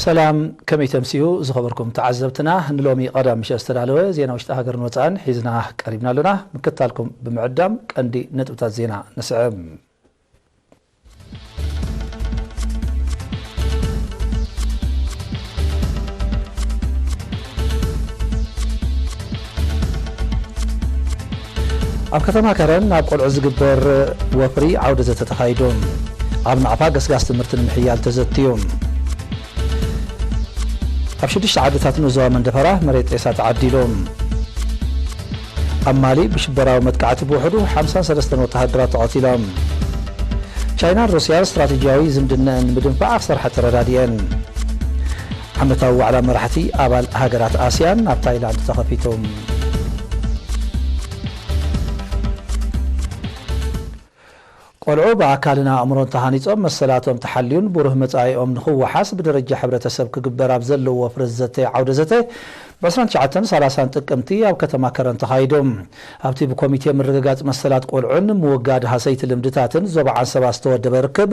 ሰላም፣ ከመይ ተምስዩ ዝኸበርኩም ተዓዘብትና? ንሎሚ ቀዳም ምሸት ዝተዳለወ ዜና ውሽጢ ሃገርን ወጻእን ሒዝና ቀሪብና ኣለና። ምክትታልኩም ብምዕዳም ቀንዲ ነጥብታት ዜና ንስዕብ። ኣብ ከተማ ከረን ናብ ቆልዑ ዝግበር ወፍሪ ዓውደ ዘተ ተኻይዱ። ኣብ ናቕፋ ገስጋስ ትምህርቲ ንምሕያል ተዘትዩ። ኣብ ሽዱሽተ ዓድታት ንኡስ ዞባ መንደፈራ መሬት ጤሳ ተዓዲሉ። ኣብ ማሊ ብሽበራዊ መጥቃዕቲ ብውሕዱ ሓምሳን ሰለስተን ወተሃደራት ተቐቲሎም። ቻይናን ሩስያን ስትራቴጂያዊ ዝምድነአን ንምድንፋዕ ክሰርሓ ተረዳዲአን። ዓመታዊ ዋዕላ መራሕቲ ኣባል ሃገራት ኣስያን ኣብ ታይላንድ ተኸፊቱ። ቆልዑ ብኣካልን ኣእምሮን ተሃኒጾም መሰላቶም ተሓልዩን ብሩህ መጻኢኦም ንኽወሓስ ብደረጃ ሕብረተሰብ ክግበር ኣብ ዘለዎ ወፍሪ ዝዘተየ ዓውደ ዘተ ብ ዕስራን ትሽዓተን ሰላሳን ጥቅምቲ ኣብ ከተማ ከረን ተኻይዱ። ኣብቲ ብኮሚቴ ምርግጋጽ መሰላት ቆልዑን ምውጋድ ሃሰይቲ ልምድታትን ዞባ ዓንሰባ ዝተወደበ ርክብ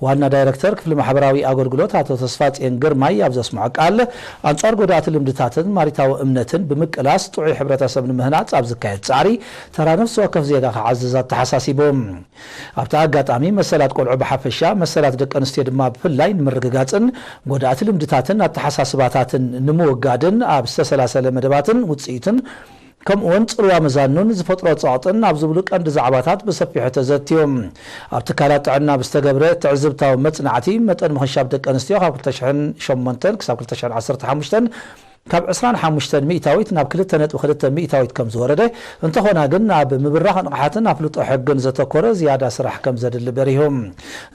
ዋና ዳይረክተር ክፍሊ ማሕበራዊ ኣገልግሎት ኣቶ ተስፋጽዮን ግርማይ ኣብ ዘስምዖ ቃል፣ ኣንጻር ጎዳእቲ ልምድታትን ማሪታዊ እምነትን ብምቅላስ ጥዑይ ሕብረተሰብ ንምህናጽ ኣብ ዝካየድ ጻዕሪ ተራ ነፍሲ ወከፍ ዜጋ ክዓዝዝ ኣተሓሳሲቡ። ኣብቲ ኣጋጣሚ መሰላት ቆልዑ ብሓፈሻ፣ መሰላት ደቂ ኣንስትዮ ድማ ብፍላይ ንምርግጋጽን ጎዳእቲ ልምድታትን ኣተሓሳስባታትን ንምውጋድን ኣብ ዝተሰላሰለ መደባትን ውጽኢትን ከምኡውን ጽልዋ መዛኑን ዝፈጥሮ ጸቕጥን ኣብ ዝብሉ ቀንዲ ዛዕባታት ብሰፊሑ ተዘትዩ። ኣብ ትካላት ጥዕና ብዝተገብረ ትዕዝብታዊ መጽናዕቲ መጠን ምኽንሻብ ደቂ ኣንስትዮ ካብ ክልተ ሽሕን ሸሞንተን ክሳብ ክልተ ሽሕን ዓሰርተ ሓሙሽተን ካብ ዕስራን ሓሙሽተን ሚእታዊት ናብ ክልተ ነጥቢ ክልተ ሚእታዊት ከም ዝወረደ፣ እንተኾና ግን ኣብ ምብራኽ ንቕሓትን ኣፍልጦ ሕግን ዘተኮረ ዝያዳ ስራሕ ከም ዘድሊ በሪሁ።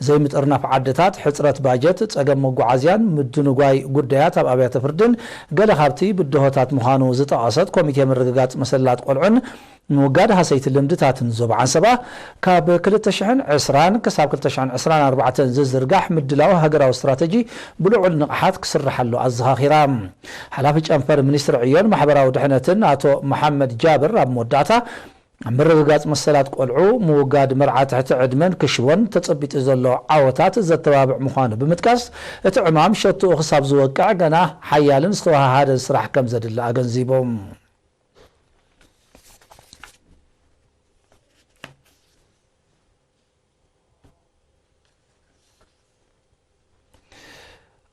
ዘይምጥርናፍ ዓድታት፣ ሕጽረት ባጀት፣ ጸገም መጓዓዝያን ምድንጓይ ጉዳያት ኣብ ኣብያተ ፍርድን ገለ ካብቲ ብድሆታት ምዃኑ ዝጠቐሰት ኮሚቴ ምርግጋጽ መሰላት ቆልዑን ምውጋድ ሃሰይቲ ልምድታትን ዞባ ዓንሰባ፣ ካብ ክልተ ሽሕን ዕስራን ክሳብ ክልተ ሽሕን ዕስራን ኣርባዕተን ዝዝርጋሕ ምድላው ሃገራዊ ስትራተጂ ብልዑል ንቕሓት ክስርሓሉ ኣዘኻኺራ። ሓላፊ ጨንፈር ሚኒስትሪ ዕዮን ማሕበራዊ ድሕነትን ኣቶ መሓመድ ጃብር ኣብ መወዳእታ፣ ኣብ ምርግጋጽ መሰላት ቆልዑ፣ ምውጋድ መርዓ ትሕቲ ዕድመን ክሽቦን ተጸቢጡ ዘሎ ዓወታት ዘተባብዕ ምዃኑ ብምጥቃስ፣ እቲ ዕማም ሸትኡ ክሳብ ዝወቅዕ ገና ሓያልን ዝተወሃሃደን ስራሕ ከም ዘድሊ ኣገንዚቦም።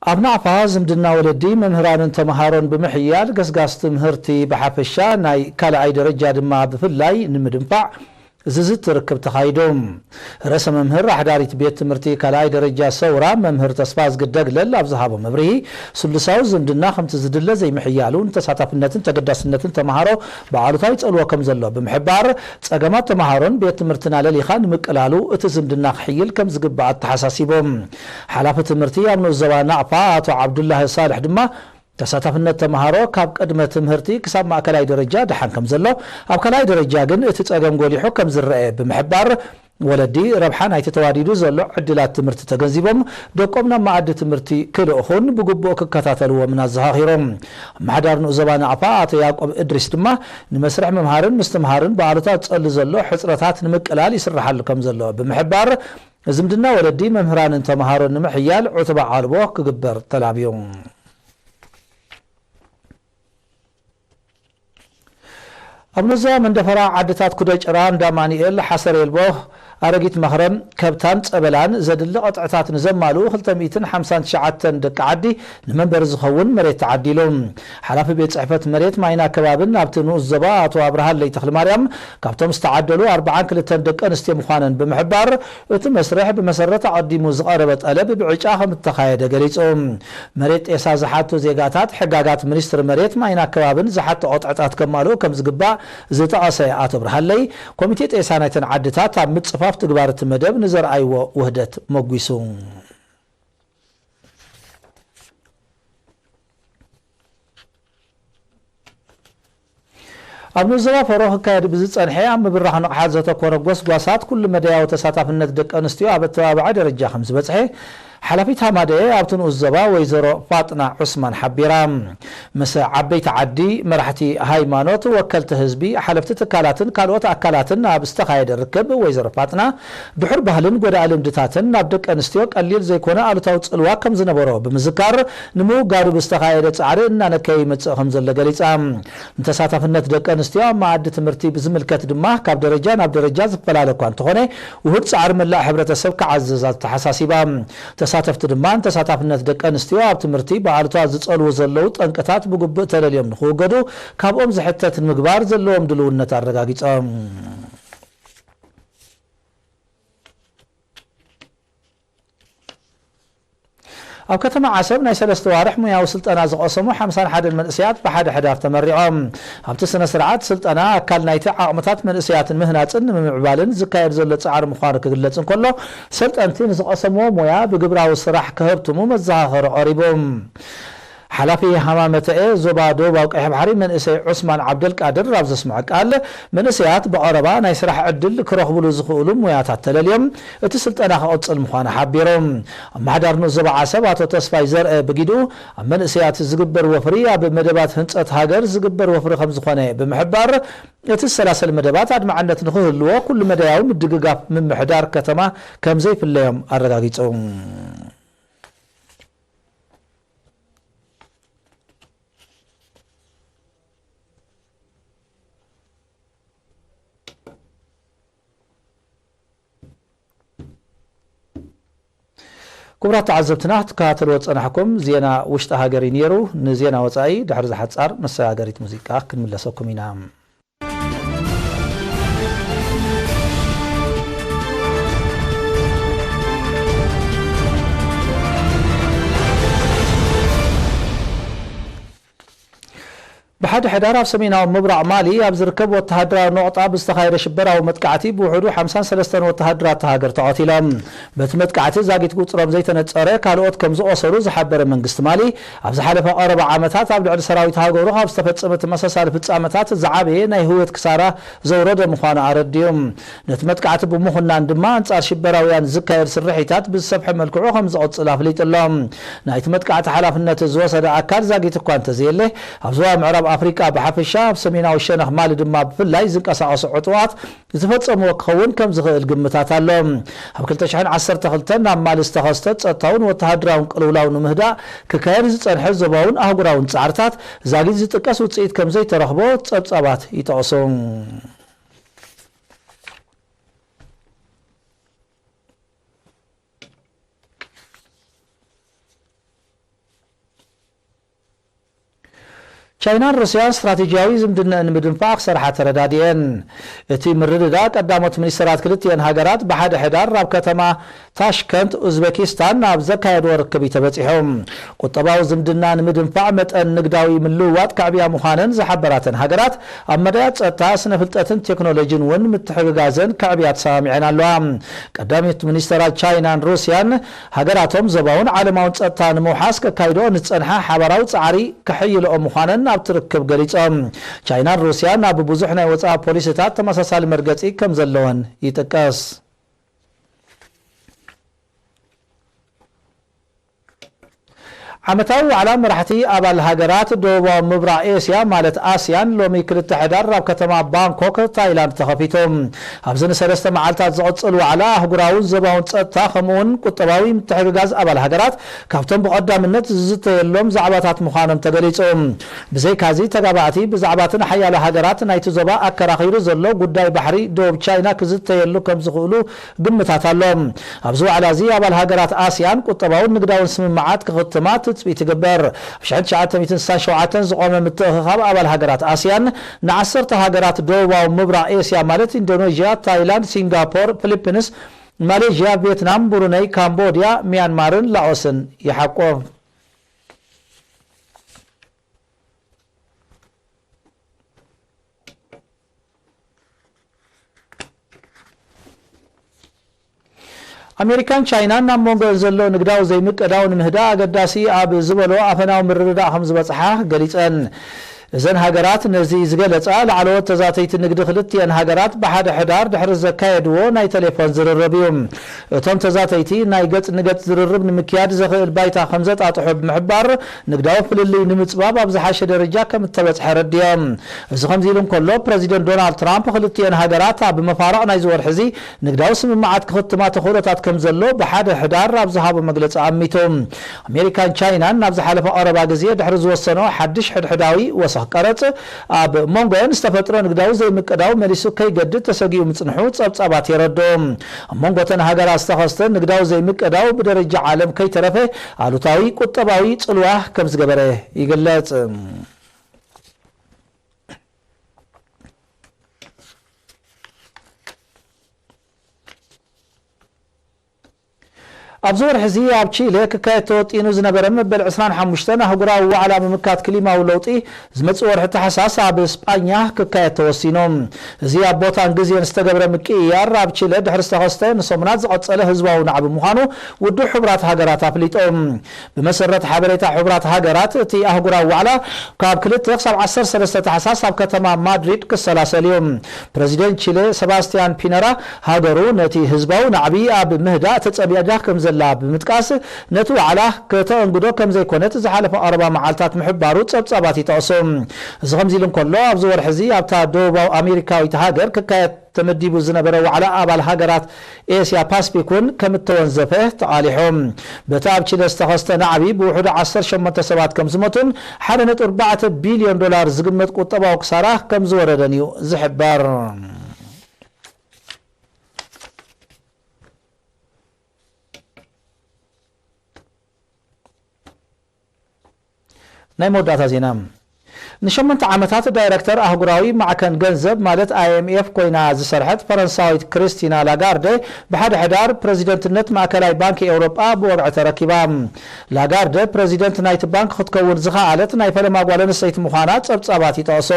ኣብ ናቕፋ ዝምድና ወለዲ፣ መምህራንን ተምሃሮን ብምሕያል ገስጋስ ትምህርቲ ብሓፈሻ ናይ ካልኣይ ደረጃ ድማ ብፍላይ ንምድንፋዕ ዝዝቲ ርክብ ተኻይዱ። ርእሰ መምህር ኣሕዳሪት ቤት ትምህርቲ ካልኣይ ደረጃ ሰውራ መምህር ተስፋዝጊ ደግለል ኣብ ዝሃቦ መብርሂ፣ ስሉሳዊ ዝምድና ከምቲ ዝድለ ዘይምሕያሉ ንተሳታፍነትን ተገዳስነትን ተምሃሮ ብኣሉታዊ ጸልዎ ከም ዘሎ ብምሕባር፣ ጸገማት ተምሃሮን ቤት ትምህርትን ኣለሊኻ ንምቅላሉ እቲ ዝምድና ክሕይል ከም ዝግባእ ኣተሓሳሲቦም። ሓላፊ ትምህርቲ ኣብ ንኡስ ዞባ ናቕፋ ኣቶ ዓብዱላሂ ሳልሕ ድማ፣ ተሳታፍነት ተምሃሮ ካብ ቅድመ ትምህርቲ ክሳብ ማእከላይ ደረጃ ደሓን ከም ዘሎ፣ ኣብ ካልኣይ ደረጃ ግን እቲ ጸገም ጎሊሑ ከም ዝረአ ብምሕባር፣ ወለዲ ረብሓ ናይቲ ተዋዲዱ ዘሎ ዕድላት ትምህርቲ ተገንዚቦም፣ ደቆም ናብ መኣዲ ትምህርቲ ክልእኹን ብግቡእ ክከታተልዎምን ኣዘኻኺሮም። ኣመሓዳሪ ንኡስ ዞባ ናቕፋ ኣቶ ያዕቆብ እድሪስ ድማ፣ ንመስርሕ ምምሃርን ምስትምሃርን ብኣሉታ ዝጸሊ ዘሎ ሕጽረታት ንምቅላል ይስርሓሉ ከም ዘሎ ብምሕባር፣ ዝምድና ወለዲ፣ መምህራንን ተምሃሮን ንምሕያል ዑትባ ኣልቦ ክግበር ተላብዩ። ኣብ ንኡስ ዞባ መንደፈራ ዓድታት ኩደ ጭራ፣ እንዳ ኣማኑኤል፣ ሓሰር ኤልቦ፣ ኣረጊት መኽረም፣ ከብታን ጸበላን ዘድሊ ቅጥዕታት ንዘማልኡ ክልተ ሚእትን ሓምሳን ትሽዓተን ደቂ ዓዲ ንመንበሪ ዝኸውን መሬት ተዓዲሉ። ሓላፊ ቤት ጽሕፈት መሬት ማይን ኣከባብን ኣብቲ ንኡስ ዞባ ኣቶ ኣብርሃለይ ተኽለማርያም፣ ካብቶም ዝተዓደሉ ኣርብዓን ክልተን ደቂ ኣንስትዮ ምዃነን ብምሕባር፣ እቲ መስርሕ ብመሰረት ኣቐዲሙ ዝቐረበ ጠለብ ብዕጫ ከም እተኻየደ ገሊጹ። መሬት ጤሳ ዝሓቱ ዜጋታት ሕጋጋት ሚኒስትሪ መሬት ማይን ኣከባብን ዝሓቶ ቅጥዕታት ከማልኡ ከም ዝግባእ ዝጠቐሰ ኣቶ ብርሃለይ፣ ኮሚቴ ጤሳ ናይተን ዓድታት ኣብ ምጽፋፍ ትግባር እቲ መደብ ንዘርኣይዎ ውህደት መጒሱ። ኣብ ንኡስ ዞባ ፈሮ ክካየድ ብዝጸንሐ ኣብ ምብራኽ ንቕሓት ዘተኮረ ጎስጓሳት ኩሉ መዳያዊ ተሳታፍነት ደቂ ኣንስትዮ ኣብ ኣተባባዒ ደረጃ ከም ዝበጽሐ ሓላፊት ሃማደኤ ኣብቲ ንኡስ ዞባ ወይዘሮ ፋጥና ዑስማን ሓቢራ። ምስ ዓበይቲ ዓዲ፣ መራሕቲ ሃይማኖት፣ ወከልቲ ህዝቢ፣ ሓለፍቲ ትካላትን ካልኦት ኣካላትን ኣብ ዝተኻየደ ርክብ፣ ወይዘሮ ፋጥና ድሑር ባህልን ጎዳኢ ልምድታትን ናብ ደቂ ኣንስትዮ ቀሊል ዘይኮነ ኣሉታዊ ጽልዋ ከም ዝነበሮ ብምዝካር፣ ንምውጋዱ ብዝተኻየደ ጻዕሪ እናነከየ ይመጽእ ከም ዘሎ ገሊጻ። ንተሳታፍነት ደቂ ኣንስትዮ ኣብ መኣዲ ትምህርቲ ብዝምልከት ድማ፣ ካብ ደረጃ ናብ ደረጃ ዝፈላለ እኳ እንተኾነ፣ ውሁድ ጻዕሪ መላእ ሕብረተሰብ ክዓዝዝ ኣተሓሳሲባ። ተሳተፍቲ ድማ፣ ንተሳታፍነት ደቂ ኣንስትዮ ኣብ ትምህርቲ ብኣሉታ ዝጸልዉ ዘለዉ ጠንቅታት ብግቡእ ተለልዮም ንኽውገዱ ካብኦም ዝሕተት ንምግባር ዘለዎም ድልውነት ኣረጋጊጾም። ኣብ ከተማ ዓሰብ ናይ ሰለስተ ዋርሕ ሙያዊ ስልጠና ዝቐሰሙ ሓምሳን ሓደን መንእሰያት ብሓደ ሕዳር ተመሪቖም። ኣብቲ ስነ ስርዓት፣ ስልጠና ኣካል ናይቲ ዓቕምታት መንእሰያት ንምህናጽን ንምምዕባልን ዝካየድ ዘሎ ጻዕሪ ምዃኑ ክግለጽ እንከሎ፣ ሰልጠንቲ ንዝቐሰምዎ ሞያ ብግብራዊ ስራሕ ክህብትሙ መዘኻኸሪ ቀሪቡ። ሓላፊ ሃማመተኤ ዞባ ደቡባዊ ቀይሕ ባሕሪ መንእሰይ ዑስማን ዓብደልቃድር ኣብ ዘስምዖ ቃል፣ መንእሰያት ብቐረባ ናይ ስራሕ ዕድል ክረኽብሉ ዝኽእሉ ሞያታት ተለልዮም እቲ ስልጠና ክቕጽል ምዃኑ ሓቢሩ። ኣመሓዳሪ ንኡስ ዞባ ዓሰብ ኣቶ ተስፋይ ዘርአ ብጊዱ፣ ኣብ መንእሰያት ዝግበር ወፍሪ፣ ኣብ መደባት ህንጸት ሃገር ዝግበር ወፍሪ ከም ዝኾነ ብምሕባር፣ እቲ ዝሰላሰል መደባት ኣድማዕነት ንኽህልዎ ኩሉ መዳያዊ ምድግጋፍ ምምሕዳር ከተማ ከም ዘይፍለዮም ኣረጋጊጹ። ክቡራት ተዓዘብትና፣ ክትከታተልዎ ዝጸናሕኩም ዜና ውሽጢ ሃገር እዩ ነይሩ። ንዜና ወጻኢ ድሕሪ ዝሓጻር መሰጋገሪት ሙዚቃ ክንምለሰኩም ኢና። ብሓደ ሕዳር ኣብ ሰሜናዊ ምብራቕ ማሊ ኣብ ዝርከብ ወተሃደራዊ ነቑጣ ብዝተኻየደ ሽበራዊ መጥቃዕቲ ብውሕዱ ሓምሳን ሰለስተን ወተሃደራት እታ ሃገር ተቐቲሎም። በቲ መጥቃዕቲ ዛጊት ቁጽሮም ዘይተነጸረ ካልኦት ከም ዝቖሰሉ ዝሓበረ መንግስቲ ማሊ፣ ኣብ ዝሓለፈ ቀረባ ዓመታት ኣብ ልዕሊ ሰራዊት ሃገሩ ካብ ዝተፈጸመ ተመሳሳሊ ፍጻመታት ዝዓበየ ናይ ህይወት ክሳራ ዘውረደ ምዃኑ ኣረዲኡ። ነቲ መጥቃዕቲ ብምኹናን ድማ፣ ኣንጻር ሽበራውያን ዝካየድ ስርሒታት ብዝሰፍሐ መልክዑ ከም ዝቕጽል ኣፍሊጡ ኣሎ። ናይቲ መጥቃዕቲ ሓላፍነት ዝወሰደ ኣካል ዛጊት እኳ እንተዘየለ፣ ኣብ ዞባ ምዕራብ ኣፍሪቃ ብሓፈሻ፣ ኣብ ሰሜናዊ ሸነኽ ማሊ ድማ ብፍላይ ዝንቀሳቐሱ ዕጡቓት ዝፈጸምዎ ክኸውን ከም ዝኽእል ግምታት ኣሎ። ኣብ ክልተ ሽሕን ዓሰርተ ክልተን ናብ ማሊ ዝተኸስተ ጸጥታውን ወተሃደራውን ቅልውላው ንምህዳእ ክካየድ ዝጸንሐ ዞባውን ኣህጉራውን ጻዕርታት ዛጊት ዝጥቀስ ውጽኢት ከም ዘይተረኽቦ ጸብጻባት ይጠቕሱ። ቻይናን ሩስያን ስትራቴጂያዊ ዝምድነአን ንምድንፋዕ ክሰርሓ ተረዳዲኤን። እቲ ምርድዳእ ቀዳሞት ሚኒስተራት ክልቲኤን ሃገራት ብሓደ ሕዳር ኣብ ከተማ ታሽከንት ኡዝቤኪስታን ኣብ ዘካየድዎ ርክብ እዩ ተበጺሑ። ቁጠባዊ ዝምድና ንምድንፋዕ መጠን ንግዳዊ ምልውዋጥ ከዕብያ ምዃነን ዝሓበራተን ሃገራት፣ ኣብ መዳያት ጸጥታ፣ ስነ ፍልጠትን ቴክኖሎጂን እውን ምትሕግጋዘን ከዕብያ ተሰማሚዐን ኣለዋ። ቀዳሞት ሚኒስተራት ቻይናን ሩስያን፣ ሃገራቶም ዞባውን ዓለማውን ጸጥታ ንምውሓስ ከካይድኦ ንዝጸንሓ ሓባራዊ ጻዕሪ ከሐይልኦ ምዃነን ኣብቲ ርክብ ገሊጾም። ቻይናን ሩስያን ኣብ ብዙሕ ናይ ወጻኢ ፖሊሲታት ተመሳሳሊ መርገጺ ከም ዘለወን ይጥቀስ። ዓመታዊ ዋዕላ መራሕቲ ኣባል ሃገራት ደቡባዊ ምብራቕ ኤስያ፣ ማለት ኣስያን፣ ሎሚ ክልተ ሕዳር ኣብ ከተማ ባንኮክ፣ ታይላንድ፣ ተኸፊቱ። ኣብዚ ንሰለስተ መዓልታት ዝቕጽል ዋዕላ፣ ኣህጉራውን ዞባውን ጸጥታ፣ ከምኡውን ቁጠባዊ ምትሕግጋዝ ኣባል ሃገራት ካብቶም ብቐዳምነት ዝዝተየሎም ዛዕባታት ምዃኖም ተገሊጹ። ብዘይካዚ፣ ተጋባእቲ ብዛዕባትን ሓያሎ ሃገራት ናይቲ ዞባ ኣከራኺሩ ዘሎ ጉዳይ ባሕሪ ደቡብ ቻይና ክዝተየሉ ከም ዝኽእሉ ግምታት ኣሎ። ኣብዚ ዋዕላ እዚ ኣባል ሃገራት ኣስያን ቁጠባውን ንግዳውን ስምምዓት ክኽትማ ትጽቢት ይግበር። ኣብ ሽሕን ትሽዓተ ሚእትን ስሳን ሸውዓተን ዝቖመ ምትእኽኻብ ኣባል ሃገራት ኣስያን ንዓሰርተ ሃገራት ደቡባዊ ምብራቕ ኤስያ፣ ማለት ኢንዶኔዥያ፣ ታይላንድ፣ ሲንጋፖር፣ ፊሊፒንስ፣ ማሌዥያ፣ ቪየትናም፣ ብሩነይ፣ ካምቦድያ፣ ሚያንማርን ላኦስን ይሓቁፍ። ኣሜሪካን ቻይናን ኣብ መንጎ ዘሎ ንግዳዊ ዘይምቅዳው ንምህዳእ ኣገዳሲ ኣብ ዝበሎ ኣፈናዊ ምርድዳእ ከም ዝበጽሓ ገሊጸን። እዘን ሃገራት ነዚ ዝገለጻ ላዕለዎት ተዛተይቲ ንግዲ ክልቲኤን ሃገራት ብሓደ ሕዳር ድሕሪ ዘካየድዎ ናይ ቴሌፎን ዝርርብ እዩ። እቶም ተዛተይቲ ናይ ገጽ ንገጽ ዝርርብ ንምክያድ ዘኽእል ባይታ ከም ዘጣጥሑ ብምሕባር፣ ንግዳዊ ፍልልይ ንምጽባብ ኣብ ዝሓሸ ደረጃ ከም እተበጽሐ ኣረዲኦም። እዚ ከምዚ ኢሉ እንከሎ፣ ፕረዚደንት ዶናልድ ትራምፕ ክልቲኤን ሃገራት ኣብ መፋርቕ ናይዚ ወርሒ እዚ ንግዳዊ ስምምዓት ክኽትማ ተኽእሎታት ከም ዘሎ ብሓደ ሕዳር ኣብ ዝሃቦ መግለጺ ኣሚቱ። ኣሜሪካን ቻይናን ናብ ዝሓለፈ ቀረባ ግዜ ድሕሪ ዝወሰኖ ሓድሽ ሕድሕዳዊ ወሰኽ ቀረጽ፣ ኣብ መንጎአን ዝተፈጥረ ንግዳዊ ዘይምቅዳው መሊሱ ከይገድድ ተሰጊኡ ምጽንሑ ጸብጻባት የረድኡ። ኣብ መንጎ እተን ሃገራት ዝተኸስተ ንግዳዊ ዘይምቅዳው ብደረጃ ዓለም ከይተረፈ ኣሉታዊ ቁጠባዊ ጽልዋ ከም ዝገበረ ይግለጽ። ኣብዚ ወርሒ እዚ ኣብ ቺለ ክካየድ ተወጢኑ ዝነበረ መበል ዕስራን ሓሙሽተን ኣህጉራዊ ዋዕላ ምምካት ክሊማዊ ለውጢ ዝመጽእ ወርሒ ታሕሳስ ኣብ ስጳኛ ክካየድ ተወሲኑ። እዚ ኣብ ቦታን ግዜን ዝተገብረ ምቅይያር ኣብ ቺለ ድሕሪ ዝተኸስተ ንሰሙናት ዝቐጸለ ህዝባዊ ናዕቢ ምዃኑ ውድብ ሕቡራት ሃገራት ኣፍሊጡ። ብመሰረት ሓበሬታ ሕቡራት ሃገራት፣ እቲ ኣህጉራዊ ዋዕላ ካብ ክልተ ክሳብ ዓሰርተ ሰለስተ ታሕሳስ ኣብ ከተማ ማድሪድ ክሰላሰል እዩ። ፕረዚደንት ቺለ ሰባስቲያን ፒነራ፣ ሃገሩ ነቲ ህዝባዊ ናዕቢ ኣብ ምህዳእ ተጸሚዳ ከም ዘላ ብምጥቃስ፣ ነቲ ዋዕላ ከተኣንግዶ ከም ዘይኮነት ዝሓለፈ ቀረባ መዓልታት ምሕባሩ ጸብጻባት ይጠቕሱ። እዚ ከምዚ ኢሉ እንከሎ፣ ኣብዚ ወርሒ እዚ ኣብታ ደቡባዊ ኣሜሪካዊት ሃገር ክካየድ ተመዲቡ ዝነበረ ዋዕላ ኣባል ሃገራት ኤስያ ፓስፊክ እውን ከም እተወንዘፈ ተቓሊሑ። በቲ ኣብ ቺለ ዝተኸስተ ናዕቢ ብውሕዱ ዓሰርተ ሸሞንተ ሰባት ከም ዝሞቱን ሓደ ነጥቢ ኣርባዕተ ቢልዮን ዶላር ዝግመት ቁጠባዊ ክሳራ ከም ዝወረደን እዩ ዝሕበር። ናይ መወዳእታ ዜና። ንሸሞንተ ዓመታት ዳይረክተር ኣህጉራዊ ማዕከን ገንዘብ ማለት ኣይ ኤም ኤፍ ኮይና ዝሰርሐት ፈረንሳዊት ክሪስቲና ላጋርደ ብሓደ ሕዳር ፕረዚደንትነት ማእከላይ ባንኪ ኤውሮጳ ብወግዒ ተረኪባ። ላጋርደ ፕረዚደንት ናይቲ ባንክ ክትከውን ዝኸኣለት ናይ ፈለማ ጓል ኣንስተይቲ ምዃና ጸብጻባት ይጠቕሱ።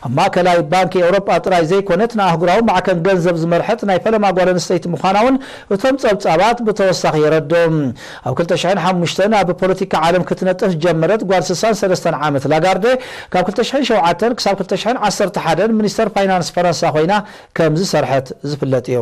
ኣብ ማእከላይ ባንኪ ኤውሮጳ ጥራይ ዘይኮነት ንኣህጉራዊ ማዕከን ገንዘብ ዝመርሐት ናይ ፈለማ ጓል ኣንስተይቲ ምዃና እውን እቶም ጸብጻባት ብተወሳኺ የረድኡ። ኣብ ክልተ ሽሕን ሓሙሽተን ኣብ ፖለቲካ ዓለም ክትነጥፍ ዝጀመረት ጓል ስሳን ሰለስተን ዓመት ላጋርደ፣ ካብ ክልተ ሽሕን ሸውዓተን ክሳብ ክልተ ሽሕን ዓሰርተ ሓደን ሚኒስተር ፋይናንስ ፈረንሳ ኮይና ከም ዝሰርሐት ዝፍለጥ እዩ።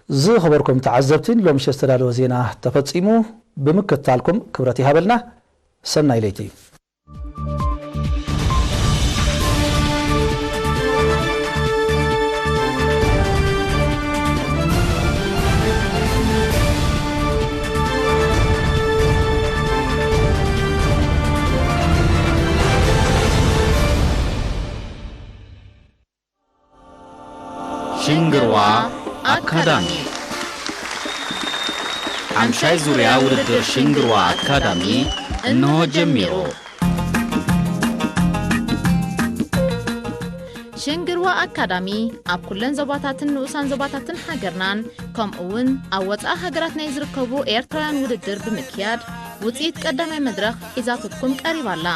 ዝኸበርኩም ተዓዘብቲ፣ ሎምሸ ዝተዳለወ ዜና ተፈጺሙ። ብምክትታልኩም ክብረት ይሃበልና። ሰናይ ለይቲ። ሽንግርዋ ኣካዳሚ። ሓምሻይ ዙርያ ውድድር ሽንግርዋ ኣካዳሚ እንሆ ጀሚሩ። ሽንግርዋ ኣካዳሚ ኣብ ኩለን ዞባታትን ንኡሳን ዞባታትን ሃገርናን፣ ከምኡ እውን ኣብ ወጻኢ ሃገራት ናይ ዝርከቡ ኤርትራውያን ውድድር ብምክያድ፣ ውጽኢት ቀዳማይ መድረኽ ሒዛትኩም ቀሪባ ኣላ።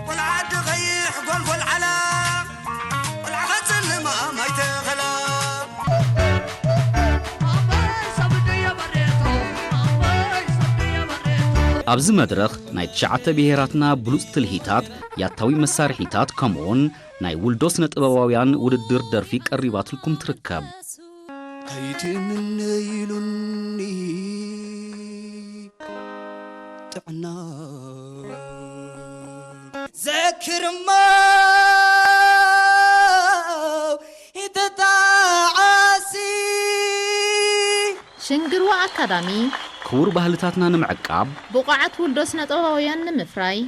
ቆልዓ ዓዲ ቐይሕ ጓል ጓል ዓላ፣ ቆልዓ ኸጽልማ ማይ ተኸላ። ኣብዚ መድረኽ ናይ ትሽዓተ ብሄራትና ብሉጽ ትልሂታት፣ ያታዊ መሳርሒታት፣ ከምኡውን ናይ ውልዶ ስነ ጥበባውያን ውድድር ደርፊ ቀሪባትልኩም ትርከብ። ኣይትምነይሉኒ ጥዕና። ዘክርሞ ይተጣዓሲ። ሽንግርዋ ኣካዳሚ። ክቡር ባህልታትና ንምዕቃብ፣ ብቑዓት ውልዶ ስነ ጥበባውያን ንምፍራይ፣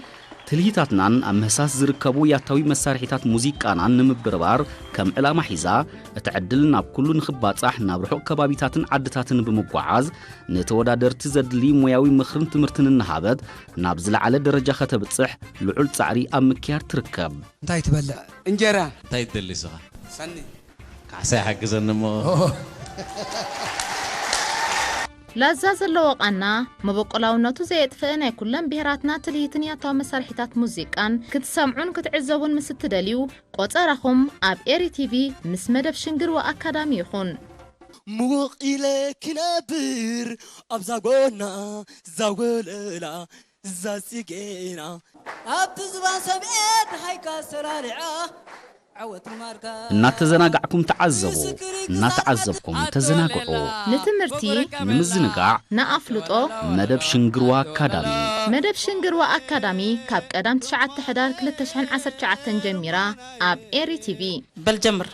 ትልሂታትናን ኣብ ምህሳስ ዝርከቡ ያታዊ መሳርሒታት ሙዚቃናን ንምብርባር ከም ዕላማ ሒዛ፣ እቲ ዕድል ናብ ኩሉ ንኽባጻሕ ናብ ርሑቕ ከባቢታትን ዓድታትን ብምጓዓዝ፣ ንተወዳደርቲ ዘድሊ ሞያዊ ምኽርን ትምህርትን እናሃበት ናብ ዝለዓለ ደረጃ ከተብጽሕ ልዑል ጻዕሪ ኣብ ምክያድ ትርከብ። እንታይ ትበልዕ? እንጀራ። እንታይ ትደሊ ንስኻ? ካሕሳ ይሓግዘኒ እሞ። ላዛ ዘለዎ ቃና፣ መበቆላውነቱ ዘየጥፍእ ናይ ኩለን ብሄራትና ትልሂትን ያታዊ መሳርሒታት ሙዚቃን ክትሰምዑን ክትዕዘቡን ምስ እትደልዩ፣ ቆጸራኹም ኣብ ኤሪ ቲቪ ምስ መደብ ሽንግርዋ ኣካዳሚ ይኹን። ምውቕ ኢለ ክነብር ኣብዛ ጎና ዛወለላ ዛጽጌና ኣብቲ ዝባን ሰብኤ ድሃይካ ሰላሊዓ ዓወት ንማርካ እናተዘናጋዕኩም ተዓዘቡ፣ እናተዓዘብኩም ተዘናግዑ። ንትምህርቲ፣ ንምዝንጋዕ፣ ንኣፍልጦ፣ መደብ ሽንግርዋ ኣካዳሚ። መደብ ሽንግርዋ ኣካዳሚ ካብ ቀዳም ትሽዓተ ሕዳር ክልተ ሽሕን ዓሰርተ ትሽዓተን ጀሚራ ኣብ ኤሪ ቲቪ። በል ጀምር።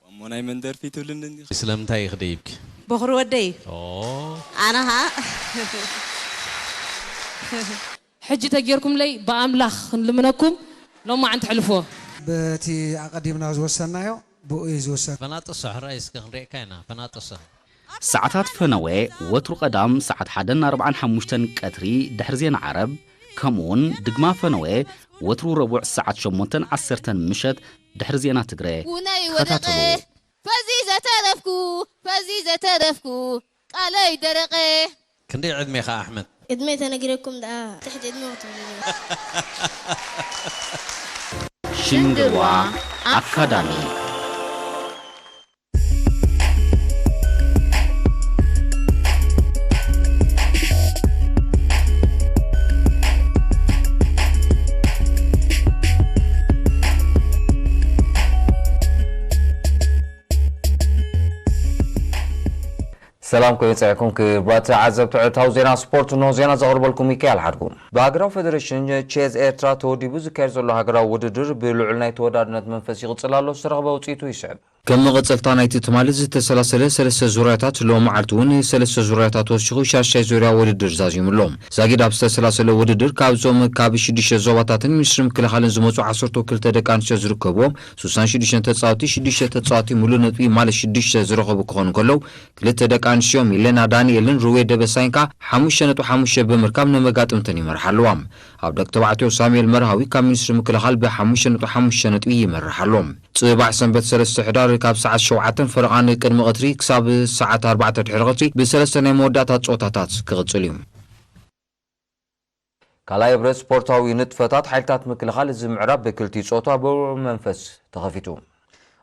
እሞ ናይ መን ደርፊ ትብልኒ እንዲኺ? ስለምንታይ ኢኺ ደይብኪ? በኹሪ ወደይ። ኦ። ኣነኻ። ሕጂ ተጌርኩምለይ ብኣምላኽ ክንልምነኩም ሎማዓንቲ ሕልፍዎ። በቲ ኣቐዲምና ዝወሰንናዮ ብኡ እዩ ዝውሰን። ፈናጥሶ ሕራይ እስኪ ክንሪኤካ ኢና። ፈናጥሶ። ሰዓታት ፈነወ ወትሩ ቀዳም ሰዓት ሓደን ኣርብዓን ሓሙሽተን ቀትሪ ድሕሪ ዜና ዓረብ፣ ከምኡውን ድግማ ፈነወ ወትሩ ረቡዕ ሰዓት ሸሞንተን ዓሰርተን ምሸት ድሕሪ ዜና ትግረ ውነይ ወደቐ ተኸታተሉ። ፈዚዘ ተረፍኩ፣ ፈዚዘ ተረፍኩ፣ ቃለይ ደረቐ። ክንደይ ዕድሜኻ ኣሕመድ? ዕድመይ ተነጊረኩም ደኣ ትሕቲ ዕድመ ክትብሉ። ሽንግርዋ ኣካዳሚ። ሰላም ኮይኑ ጸኒሕኩም ክቡራት ተዓዘብቲ ዕለታዊ ዜና ስፖርት፣ እንሆ ዜና ዘቕርበልኩም ሚካኤል ሓድጉ። ብሃገራዊ ፌደሬሽን ቼዝ ኤርትራ ተወዲቡ ዝካየድ ዘሎ ሃገራዊ ውድድር ብልዑል ናይ ተወዳድነት መንፈስ ይቕጽል ኣሎ፣ ዝተረኽበ ውጽኢቱ ይስዕብ። ከም መቐጸልታ ናይቲ ትማሊ ዝተሰላሰለ ሰለስተ ዙርያታት፣ ሎም መዓልቲ እውን ሰለስተ ዙርያታት ወሲኹ ሻሻይ ዙርያ ውድድር ዛዚሙ ኣሎ። ዛጊድ ኣብ ዝተሰላሰለ ውድድር ካብዞም ካብ ሽዱሽተ ዞባታትን ሚኒስትሪ ምክልኻልን ዝመጹ ዓሰርተ ክልተ ደቂ ኣንስትዮ ዝርከብዎም ስሳን ሽዱሽተ ተጻወቲ፣ ሽዱሽተ ተጻወቲ ሙሉእ ነጥቢ ማለት ሽዱሽተ ዝረኸቡ ክኾኑ ከለዉ፣ ክልተ ደቂ ኣንስትዮ ሚለና ዳንኤልን ሩዌ ደበሳይን ከኣ ሓሙሽተ ነጥቢ ሓሙሽተ ብምርካብ ንመጋጥምተን ይመርሓ ኣለዋ። ኣብ ደቂ ተባዕትዮ ሳሙኤል መርሃዊ ካብ ሚኒስትሪ ምክልኻል ብሓሙሽተ ነጥቢ ሓሙሽተ ነጥቢ ይመርሕ ኣሎ። ጽባሕ ሰንበት ሰለስተ ሕዳር ካብ ሰዓት ሸውዓተን ፈረቓን ቅድሚ ቀትሪ ክሳብ ሰዓት ኣርባዕተ ድሕሪ ቀትሪ ብሰለስተ ናይ መወዳእታ ጸወታታት ክቕጽል እዩ። ካልኣይ ህብረት ስፖርታዊ ንጥፈታት ሓይልታት ምክልኻል እዚ ምዕራብ ብክልቲኡ ጾታ ብውዕዉዕ መንፈስ ተኸፊቱ።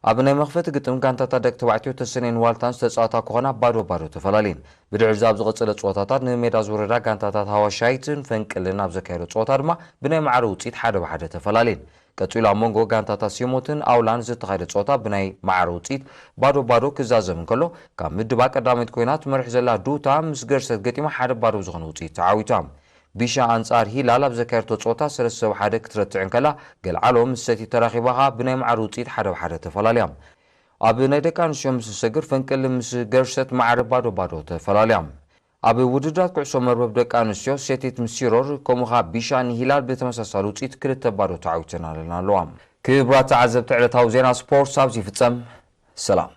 ኣብ ናይ መኽፈቲ ግጥም ጋንታታት ደቂ ተባዕትዮ ተሰነይን ዋልታን ዝተጻወታ ክኾና ባዶ ባዶ ተፈላለየን። ብድሕሪዚ ኣብ ዝቐጸለ ጸወታታት ንሜዳ ዝወረዳ ጋንታታት ሃዋሻይትን ፈንቅልን ኣብ ዘካየዶ ጸወታ ድማ ብናይ ማዕረ ውጽኢት ሓደ ብሓደ ተፈላለየን። ቀጺሉ ኣብ መንጎ ጋንታታት ሲሞትን ኣውላን ዝተኻየደ ጸወታ ብናይ ማዕረ ውጽኢት ባዶ ባዶ ክዛዘም እንከሎ፣ ካብ ምድባ ቀዳመይቲ ኮይና ትመርሕ ዘላ ዱታ ምስ ገርሰት ገጢማ ሓደ ባዶ ብዝኾነ ውጽኢት ተዓዊታ። ቢሻ ኣንጻር ሂላል ኣብ ዘካየደቶ ጸወታ ሰለስተ ብ ሓደ ክትረትዕ እንከላ፣ ገልዓሎ ምስ ሰቲት ተራኺባ ከኣ ብናይ ማዕረ ውጽኢት ሓደ ብ ሓደ ተፈላልያ። ኣብ ናይ ደቂ ኣንስትዮ ምስ ሰግር ፈንቅል ምስ ገርሰት ማዕረ ባዶ ባዶ ተፈላልያ። ኣብ ውድድራት ኩዕሶ መርበብ ደቂ ኣንስትዮ ሴቲት ምስ ሲሮር ከምኡ ከኣ ቢሻ ንሂላል ብተመሳሳሊ ውጽኢት ክልተ ባዶ ተዓዊተን ኣለና ኣለዋ። ክቡራት ተዓዘብቲ ዕለታዊ ዜና ስፖርት ኣብዚ ይፍጸም። ሰላም።